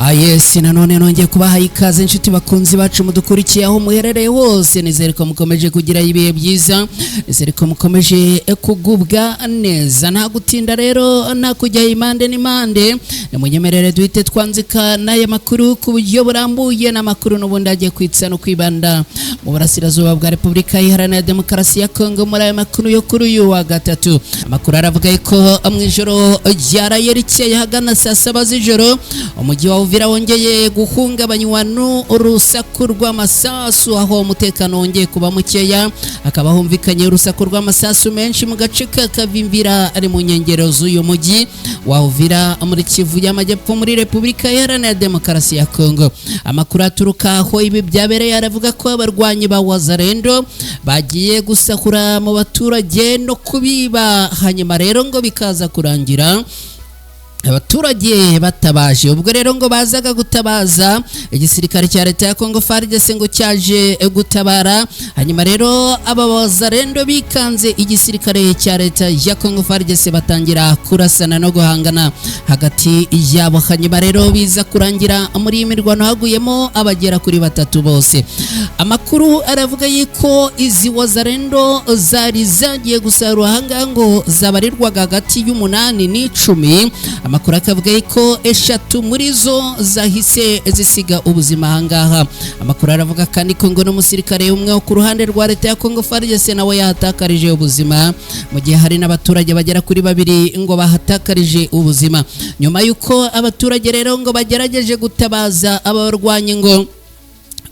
Yes, nanone nongeye kubaha ikaze, inshuti bakunzi bacu mudukurikiye aho muherereye hose. Nizere ko mukomeje kugira ibihe byiza, nizere ko mukomeje kugubwa neza. Nta gutinda rero, nta kujya impande n'impande, nimunyemerere duhite twanzika n'aya makuru ku buryo burambuye. N'amakuru n'ubundi agiye kwitsa no kwibanda mu burasirazuba bwa Repubulika Iharanira Demokarasi ya Kongo. Muri aya makuru yo kuri uyu wa gatatu, amakuru aravuga ko mu ijoro ryaraye rikeye, ahagana saa 7 z'ijoro, umujyi wa Uvira wongeye guhungabanywa n'urusaku rw'amasasu, aho umutekano wongeye kuba mukeya. Hakaba humvikanye urusaku rw'amasasu menshi mu gace ka Kavimvira, ari mu nkengero z'uyu mujyi wa Uvira, muri Kivu y'Amajyepfo, muri Repubulika Iharanira Demokarasi ya Kongo. Amakuru aturuka aho ibi byabereye aravuga ko abarwanyi ba Wazalendo bagiye gusahura mu baturage no kubiba, hanyuma rero ngo bikaza kurangira abaturage batabaje. Ubwo rero ngo bazaga gutabaza, igisirikare cya leta ya Kongo FARDC ngo cyaje gutabara, hanyuma rero aba Wazalendo bikanze igisirikare cya leta ya Kongo FARDC, batangira kurasana no guhangana hagati yabo. Hanyuma rero biza kurangira muri iyi mirwano haguyemo abagera kuri batatu bose. Amakuru aravuga yuko izi Wazalendo zari zagiye gusarura ahangaha ngo zabarirwaga hagati y'8 n'10. Amakuru akavuga ko eshatu muri zo zahise zisiga ubuzima ahangaha. Amakuru aravuga kandi ko ngo n'umusirikare umwe wo ku ruhande rwa leta ya Kongo FARDC nawe yahatakarije ubuzima, mu gihe hari n'abaturage bagera kuri babiri ngo bahatakarije ubuzima. Nyuma y'uko abaturage rero ngo bagerageje gutabaza, abarwanyi ngo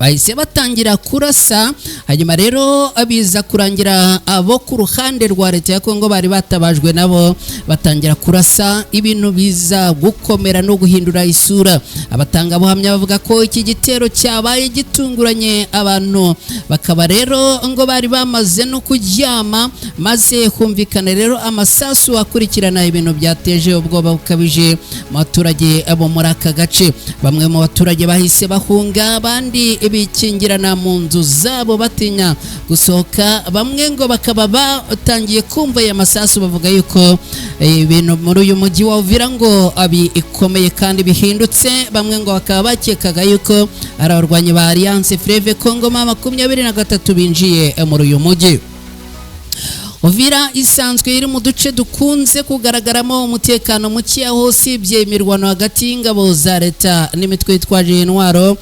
bahise batangira kurasa, hanyuma rero biza kurangira abo ku ruhande rwa leta ya Kongo bari batabajwe nabo batangira kurasa, ibintu biza gukomera no guhindura isura. Abatangabuhamya bavuga ko iki gitero cyabaye gitunguranye, abantu bakaba rero ngo bari bamaze no kuryama, maze humvikana rero amasasu akurikirana, ibintu byateje ubwoba bukabije mu baturage bo muri aka gace. Bamwe mu baturage bahise bahunga, abandi bikingirana mu nzu zabo batinya gusohoka. Bamwe ngo bakaba batangiye kumva aya masasu, bavuga yuko ibintu muri uyu mujyi wa Uvira ngo bikomeye kandi bihindutse. Bamwe ngo bakaba bakekaga yuko ari abarwanyi ba Alliance Fleuve Congo M23 binjiye muri uyu mujyi. Uvira isanzwe iri mu duce dukunze kugaragaramo umutekano muke, aho usibye imirwano hagati y'ingabo za leta n'imitwe yitwaje intwaro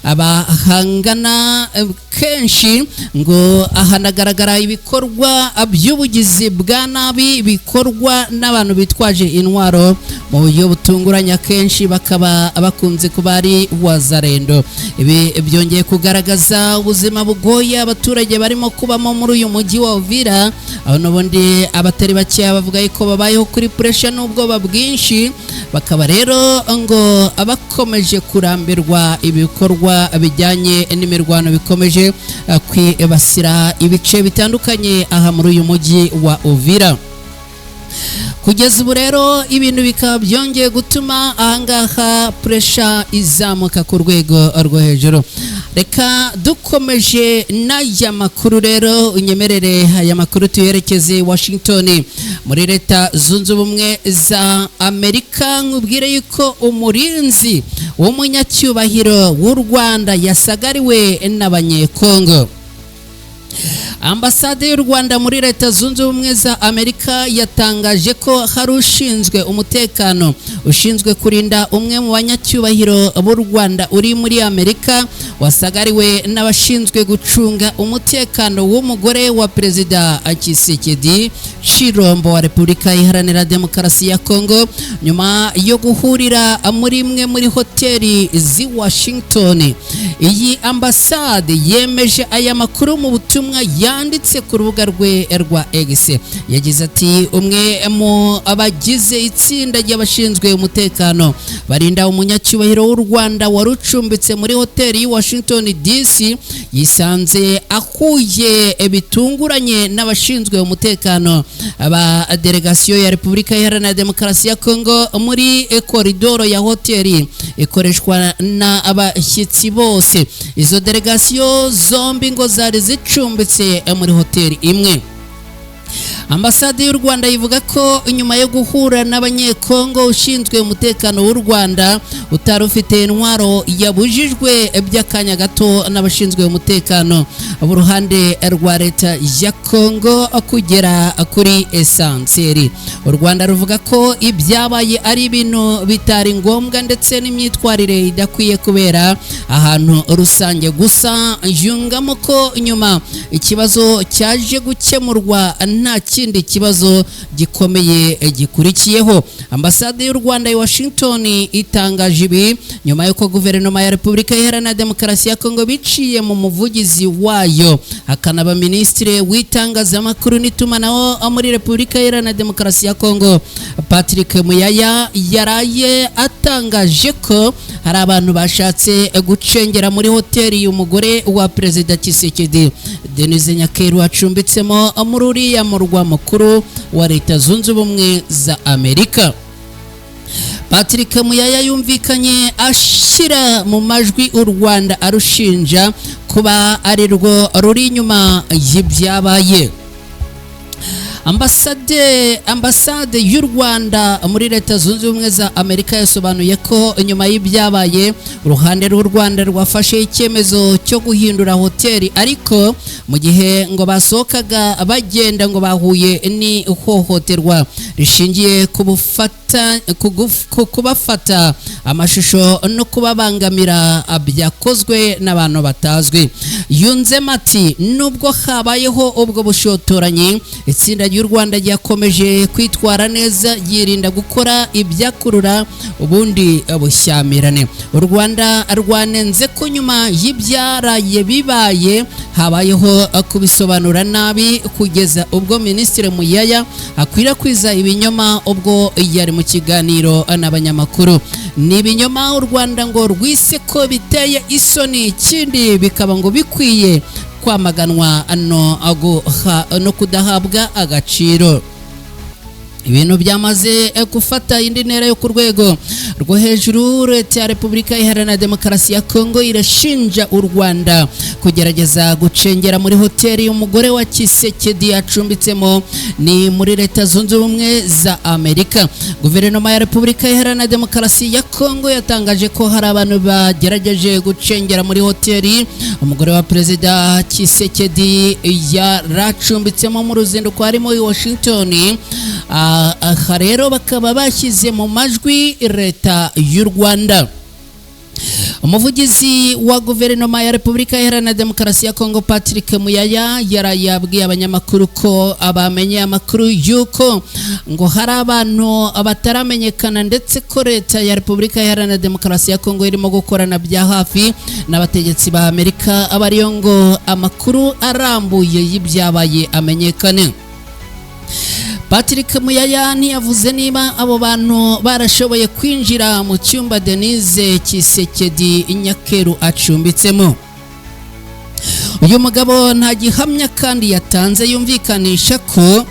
abahangana kenshi, ngo ahanagaragara ibikorwa by'ubugizi bwa nabi bikorwa n'abantu bitwaje intwaro mu buryo butunguranye, akenshi bakaba bakunze kuba ari Wazalendo. Ibi byongeye kugaragaza ubuzima bugoye abaturage barimo kubamo muri uyu mujyi wa Uvira, aho n'ubundi abatari bakeya bavuga yuko babayeho kuri pressure n'ubwoba bwinshi. Bakaba rero ngo bakomeje kurambirwa ibikorwa bijyanye n'imirwano bikomeje kwibasira ibice bitandukanye aha muri uyu mujyi wa Uvira. Kugeza ubu rero ibintu bikaba byongeye gutuma ahangaha pressure izamuka ku rwego rwo hejuru. Reka dukomeje n'aya makuru rero, unyemerere aya makuru tuyerekeze Washington, muri Leta Zunze Ubumwe za Amerika. Nkubwire yuko umurinzi w'umunyacyubahiro w'u Rwanda yasagariwe n'Abanyekongo. Ambasade y'u Rwanda muri Leta Zunze Ubumwe za Amerika yatangaje ko hari ushinzwe umutekano ushinzwe kurinda umwe mu banyacyubahiro b'u Rwanda uri muri Amerika wasagariwe n'abashinzwe gucunga umutekano w'umugore wa Perezida Tshisekedi Tshilombo wa Repubulika Iharanira Demokarasi ya Kongo, nyuma yo guhurira muri imwe muri hoteli z'i Washington. Iyi ambasade yemeje aya makuru mu butumwa yanditse ku rubuga rwe rwa X. Yagize ati: "Umwe mu abagize itsinda ry'abashinzwe umutekano barinda umunyacyubahiro w'u Rwanda wari ucumbitse muri hoteli y'i Washington DC yisanze ahuye bitunguranye n'abashinzwe umutekano aba delegasiyo ya Repubulika Iharanira Demokarasi ya Kongo muri koridoro ya hoteli ikoreshwa n'abashyitsi bose." Izo delegasiyo zombi ngo zari zicumbitse muri hoteli imwe. Ambasade y'u Rwanda ivuga ko nyuma yo guhura n'Abanyekongo, ushinzwe umutekano w'u Rwanda utari ufite intwaro yabujijwe by'akanya gato n'abashinzwe umutekano b'uruhande rwa leta ya Kongo kugera kuri esanseri. U Rwanda ruvuga ko ibyabaye ari ibintu bitari ngombwa ndetse n'imyitwarire idakwiye kubera ahantu rusange. Gusa yungamo ko nyuma ikibazo cyaje gukemurwa, nta kindi kibazo gikomeye gikurikiyeho. Ambasade y'u Rwanda i Washington itangaje ibi nyuma y'uko guverinoma ya Repubulika Iharanira Demokarasi ya Kongo, biciye mu muvugizi wayo akanaba minisitiri w'itangazamakuru n'itumanaho muri Repubulika Iharanira Demokarasi ya Kongo, Patrick Muyaya, yaraye atangaje ko hari abantu bashatse gucengera muri hoteli y'umugore wa Perezida Tshisekedi, Denise Nyakeru, acumbitsemo muri uriya murwa mukuru wa Leta Zunze Ubumwe za Amerika. Patrick Muyaya yumvikanye ashyira mu majwi u Rwanda, arushinja kuba ari rwo ruri inyuma y'ibyabaye. Ambasade y'u Rwanda muri Leta Zunze Ubumwe za Amerika yasobanuye ko nyuma y'ibyabaye, uruhande rw'u Rwanda rwafashe icyemezo cyo guhindura hoteli, ariko mu gihe ngo basohokaga bagenda, ngo bahuye n'ihohoterwa rishingiye ku kubafata amashusho no kubabangamira byakozwe n'abantu batazwi. Yunzemo ati: "Nubwo habayeho ubwo bushotoranyi, itsinda ry'u Rwanda ryakomeje kwitwara neza, yirinda gukora ibyakurura ubundi bushyamirane." U Rwanda rwanenze ko nyuma y'ibyaraye bibaye habayeho kubisobanura nabi, kugeza ubwo Minisitiri Muyaya akwirakwiza ibinyoma ubwo yari mu kiganiro n'abanyamakuru. Ni ibinyoma u Rwanda ngo rwise ko biteye isoni, ikindi bikaba ngo bikwiye kwamaganwa no kudahabwa agaciro. Ibintu byamaze gufata indi ntera yo ku rwego rwo hejuru. Leta ya Repubulika Iharanira Demokarasi ya Kongo irashinja u Rwanda kugerageza gucengera muri hoteli y'umugore wa Tshisekedi acumbitsemo, ni muri Leta Zunze Ubumwe za Amerika. Guverinoma ya Repubulika Iharanira Demokarasi ya Kongo yatangaje ko hari abantu bagerageje gucengera muri hoteli umugore wa Perezida Tshisekedi yaracumbitsemo mu ruzinduko harimo i Washington. Aha rero bakaba bashyize mu majwi leta y'u Rwanda. Umuvugizi wa guverinoma ya Repubulika Iharanira Demokarasi ya Kongo, Patrick Muyaya, yabwiye abanyamakuru ko bamenye amakuru y'uko ngo hari abantu bataramenyekana, ndetse ko leta ya Repubulika Iharanira Demokarasi ya Kongo irimo gukorana bya hafi n'abategetsi ba Amerika, aba ariyo ngo amakuru arambuye y'ibyabaye amenyekane. Patrick Muyaya ntiyavuze niba abo bantu barashoboye kwinjira mu cyumba Denise Tshisekedi Nyakeru acumbitsemo. Uyu mugabo nta gihamya kandi yatanze yumvikanisha ko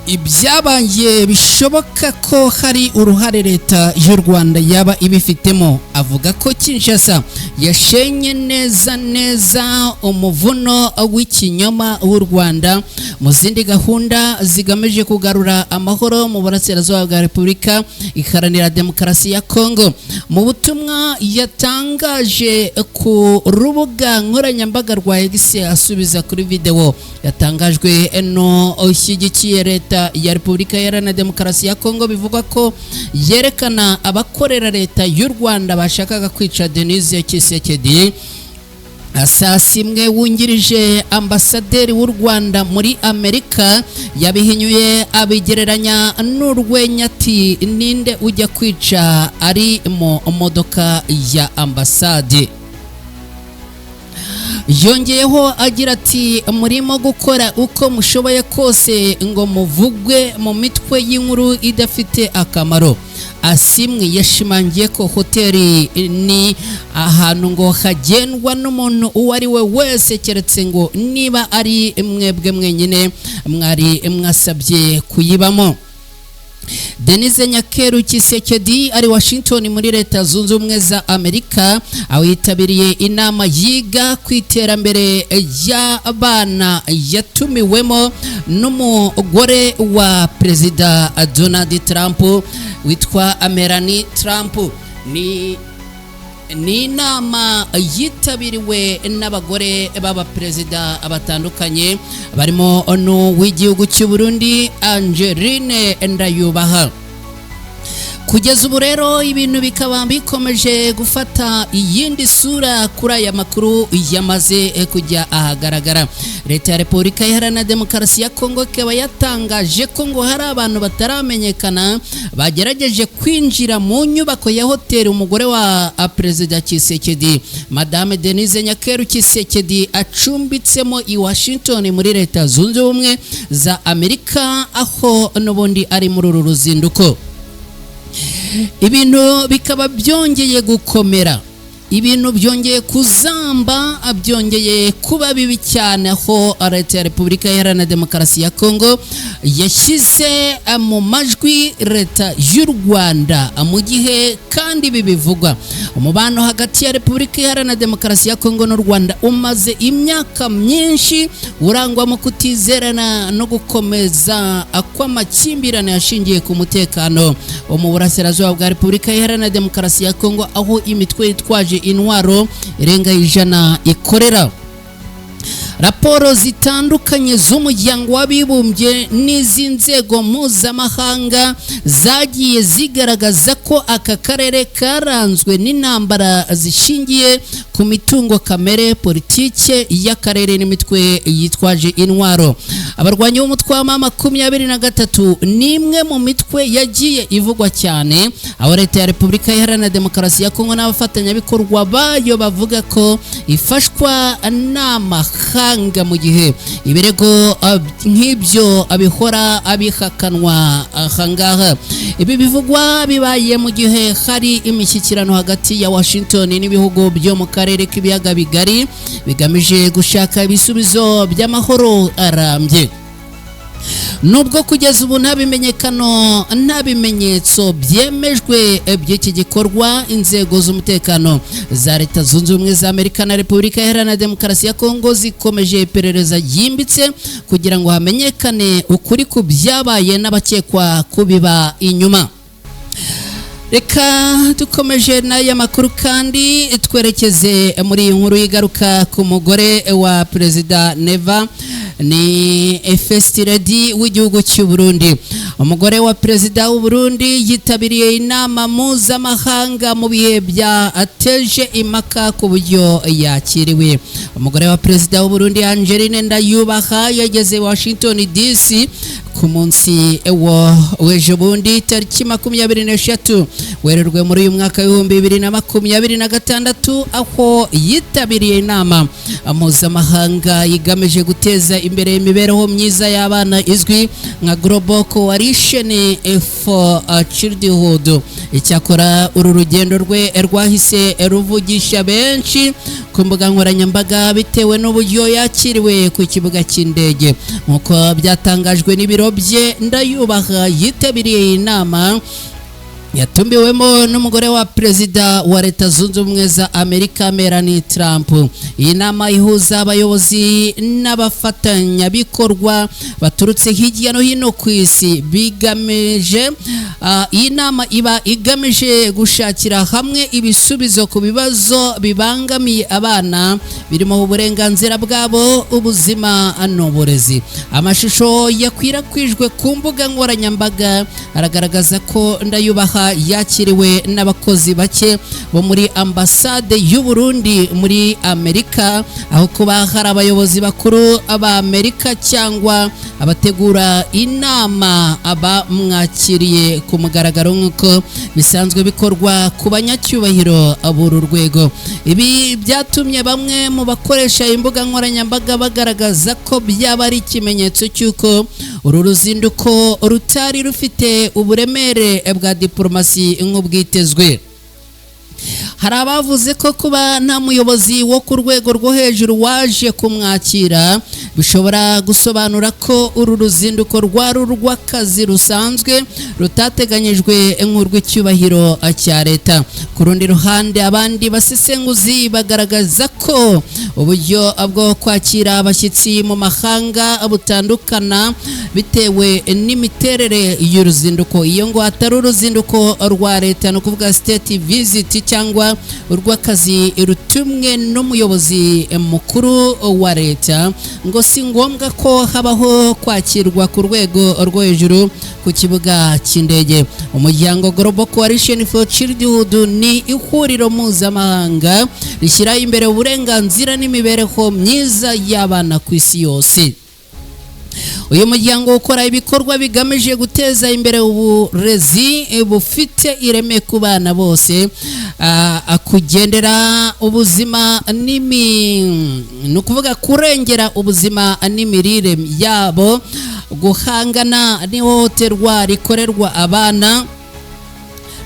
ibyabaye bishoboka ko hari uruhare leta y'u Rwanda yaba ibifitemo. Avuga ko Kinshasa yashenye neza neza umuvuno w'ikinyoma w'u Rwanda mu zindi gahunda zigamije kugarura amahoro mu burasirazuba bwa Repubulika Iharanira Demokarasi ya Kongo. Mu butumwa yatangaje ku rubuga nkoranyambaga rwa X, asubiza kuri videwo yatangajwe no ushyigikiye leta ya Repubulika Iharanira Demokarasi ya Kongo, bivugwa ko yerekana abakorera leta y'u Rwanda bashakaga kwica Denise Tshisekedi, Asasimwe wungirije ambasaderi w'u Rwanda muri Amerika yabihinyuye, abigereranya n'urwenya, ati: "Ninde ujya kwica ari mu modoka ya ambasade?" Yongeyeho agira ati: "Murimo gukora uko mushoboye kose ngo muvugwe mu mitwe y'inkuru idafite akamaro." Asimwe yashimangiye ko hoteli ni ahantu ngo hagendwa n'umuntu uwo ari we wese, keretse ngo niba ari mwebwe mwenyine mwari mwasabye kuyibamo. Denise Nyakeru Tshisekedi ari Washington muri Leta Zunze Ubumwe za Amerika, aho yitabiriye inama yiga ku iterambere ry'abana yatumiwemo n'umugore wa Perezida Donald Trump witwa Melania Trump. Ni inama yitabiriwe n'abagore b'abaperezida batandukanye, barimo n'uw'igihugu cy'u Burundi, Angeline Ndayubaha. Kugeza ubu rero ibintu bikaba bikomeje gufata iyindi sura kuri aya makuru yamaze kujya ahagaragara. Leta ya Repubulika Iharanira Demokarasi ya Kongo ikaba yatangaje ko ngo hari abantu bataramenyekana bagerageje kwinjira mu nyubako ya hoteli umugore wa Perezida Tshisekedi, Madame Denise Nyakeru Tshisekedi, acumbitsemo i Washington muri Leta Zunze Ubumwe za Amerika, aho n'ubundi ari muri uru ruzinduko. Ibintu bikaba byongeye gukomera, ibintu byongeye kuzamba, byongeye kuba bibi cyane, aho Leta ya Repubulika Iharanira Demokarasi ya Kongo yashyize mu majwi Leta y'u Rwanda. Mu gihe kandi ibi bivugwa, umubano hagati ya Repubulika Iharanira Demokarasi ya Kongo n'u Rwanda umaze imyaka myinshi urangwamo kutizerana no gukomeza kw'amakimbirane ashingiye ku mutekano wo mu burasirazuba bwa Repubulika Iharanira Demokarasi ya Kongo, aho imitwe yitwaje intwaro irenga 100 ikorera. Raporo zitandukanye z'Umuryango w'Abibumbye n'iz'inzego mpuzamahanga zagiye zigaragaza ko aka karere karanzwe n'intambara zishingiye ku mitungo kamere, politike y'akarere n'imitwe yitwaje intwaro. Abarwanyi b'umutwe wa M23 ni imwe mu mitwe yagiye ivugwa cyane, aho Leta ya Repubulika Iharanira Demokarasi ya Kongo n'abafatanyabikorwa bayo bavuga ko ifashwa n'amahanga, mu gihe ibirego nk'ibyo abihora abihakanwa ahangaha. Ibi bivugwa bibaye mu gihe hari imishyikirano hagati ya Washington n'ibihugu byo mu karere k'ibiyaga bigari bigamije gushaka ibisubizo by'amahoro arambye. Nubwo kugeza ubu nta bimenyekano, nta bimenyetso byemejwe by'iki gikorwa, inzego z'umutekano za Leta Zunze Ubumwe za Amerika na Repubulika Iharanira Demokarasi ya Kongo zikomeje iperereza ryimbitse kugira ngo hamenyekane ukuri ku byabaye n'abakekwa kubiba inyuma. Reka dukomeje n'aya makuru kandi twerekeze muri iyi nkuru yigaruka ku mugore wa Perezida Neva, ni First Lady w'igihugu cy'u Burundi. Umugore wa Perezida w'u Burundi yitabiriye inama mpuzamahanga mu bihe byateje impaka ku buryo yakiriwe. Umugore wa Perezida w'u Burundi, Angeline Ndayubaha, yageze Washington DC ku munsi w'ejo bundi, tariki 23 Werurwe muri uyu mwaka w'2026, aho yitabiriye inama mpuzamahanga igamije guteza imbere imibereho myiza y'abana izwi nka Global Coalition for Childhood. Icyakora uru rugendo rwe rwahise ruvugisha benshi ku mbuga nkoranyambaga bitewe n'uburyo yakiriwe ku kibuga cy'indege. Nk'uko byatangajwe n'ibiro bye, Ndayubaha yitabiriye iyi nama yatumiwemo n'umugore wa Perezida wa Leta Zunze Ubumwe za Amerika, Melania Trump. Iyi nama ihuza abayobozi n'abafatanyabikorwa baturutse hirya no hino ku isi, bigamije iyi nama iba igamije gushakira hamwe ibisubizo ku bibazo bibangamiye abana, birimo uburenganzira bwabo, ubuzima n'uburezi. Amashusho yakwirakwijwe ku mbuga nkoranyambaga aragaragaza ko Ndayubaha yakiriwe n'abakozi bake bo muri ambasade y'u Burundi muri Amerika, aho kuba hari abayobozi bakuru b'Amerika cyangwa abategura inama abamwakiriye ku mugaragaro nk'uko bisanzwe bikorwa ku banyacyubahiro b'uru rwego. Ibi byatumye bamwe mu bakoresha imbuga nkoranyambaga bagaragaza ko byaba ari ikimenyetso cy'uko uru ruzinduko rutari rufite uburemere bwa diporomasi nk'ubwitezwe. Hari abavuze ko kuba nta muyobozi wo ku rwego rwo hejuru waje kumwakira bishobora gusobanura ko uru ruzinduko rwari urw'akazi rusanzwe, rutateganyijwe nk'urw'icyubahiro cya leta. Ku rundi ruhande, abandi basesenguzi bagaragaza ko uburyo bwo kwakira abashyitsi mu mahanga butandukana bitewe n'imiterere y'uruzinduko. Iyo ngo atari uruzinduko rwa leta, ni ukuvuga state visit, cyangwa urw'akazi rutumwe n'umuyobozi mukuru wa leta, ngo si ngombwa ko habaho kwakirwa ku rwego rwo hejuru ku kibuga cy'indege. Umuryango Global Coalition for Childhood ni ihuriro mpuzamahanga rishyira imbere uburenganzira n'imibereho myiza y'abana ku isi yose. Uyu muryango ukora ibikorwa bigamije guteza imbere uburezi bufite ireme ku bana bose, kugendera ubuzima n'imi, ni ukuvuga kurengera ubuzima n'imirire yabo, guhangana n'ihohoterwa rikorerwa abana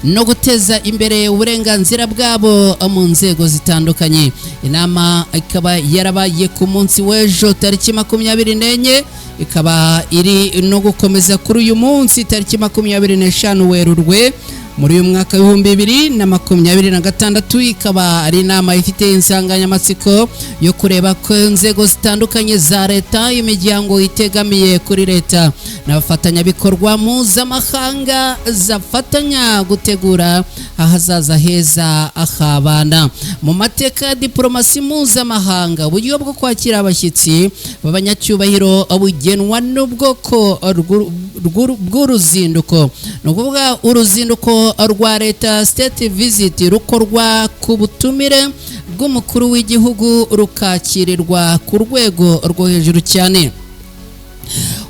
no guteza imbere uburenganzira bwabo mu nzego zitandukanye. Inama ikaba yarabaye ku munsi w'ejo tariki 24, ikaba iri no gukomeza kuri uyu munsi tariki 25 Werurwe muri uyu mwaka w'2026. Ikaba ari inama ifite insanganyamatsiko yo kureba ko inzego zitandukanye za leta, imiryango itegamiye kuri leta n'abafatanyabikorwa mpuzamahanga zafatanya gutegura ahazaza heza h'abana. Mu mateka ya diporomasi mpuzamahanga, uburyo bwo kwakira abashyitsi b'abanyacyubahiro bugenwa n'ubwoko bw'uruzinduko. Ni ukuvuga uruzinduko rwa leta, state visit, rukorwa ku butumire bw'umukuru w'igihugu, rukakirirwa ku rwego rwo hejuru cyane.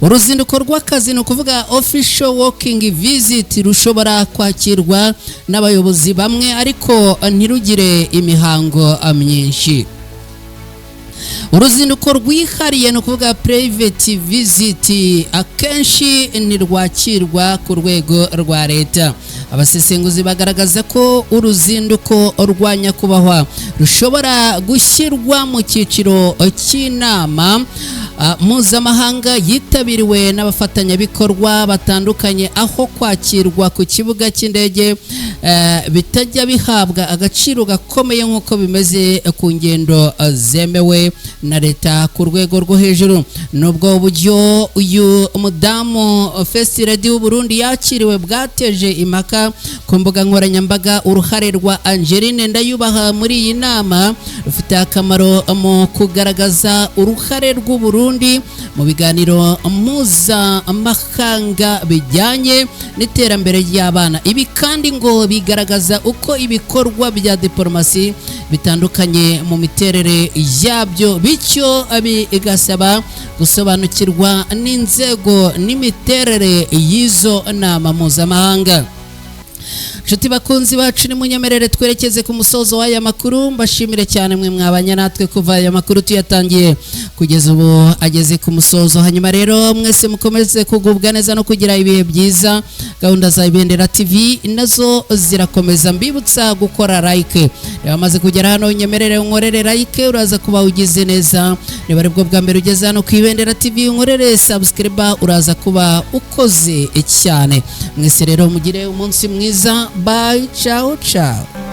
Uruzinduko rw'akazi, ni ukuvuga official working visit, rushobora kwakirwa n'abayobozi bamwe ariko ntirugire imihango myinshi. Uruzinduko rwihariye, ni ukuvuga private visit, akenshi ntirwakirwa ku rwego rwa leta. Abasesenguzi bagaragaza ko uruzinduko rwa nyakubahwa rushobora gushyirwa mu cyiciro cy'inama mpuzamahanga yitabiriwe n'abafatanyabikorwa batandukanye, aho kwakirwa ku kibuga cy'indege bitajya bihabwa agaciro gakomeye nk'uko bimeze ku ngendo zemewe na leta ku rwego rwo hejuru. Nubwo uburyo uyu mudamu First Lady w'u Burundi yakiriwe bwateje impaka ku mbuga nkoranyambaga, uruhare rwa Angeline Ndayubaha muri iyi nama rufite akamaro mu kugaragaza uruhare rw'u Burundi mu biganiro mpuzamahanga bijyanye n'iterambere ry'abana. Ibi kandi ngo bigaragaza uko ibikorwa bya diporomasi bitandukanye mu miterere yabyo, bityo bigasaba gusobanukirwa n'inzego n'imiterere y'izo nama mpuzamahanga. Inshuti bakunzi bacu, nimunyemerere twerekeze ku musozo w'aya makuru. Mbashimire cyane mwe mwabanye natwe kuva aya makuru tuyatangiye kugeza ubu ageze ku musozo. Hanyuma rero mwese mukomeze kugubwa neza no kugira ibihe byiza. Gahunda za Ibendera TV nazo zirakomeza. Mbibutsa gukora like. Reba, amaze kugera hano, unyemerere unkorere like, uraza kuba ugize neza. Niba aribwo bwa mbere ugeze hano ku Ibendera TV, unkorere subscribe, uraza kuba ukoze cyane. Mwese rero mugire umunsi mwiza. Bye, ciao ciao.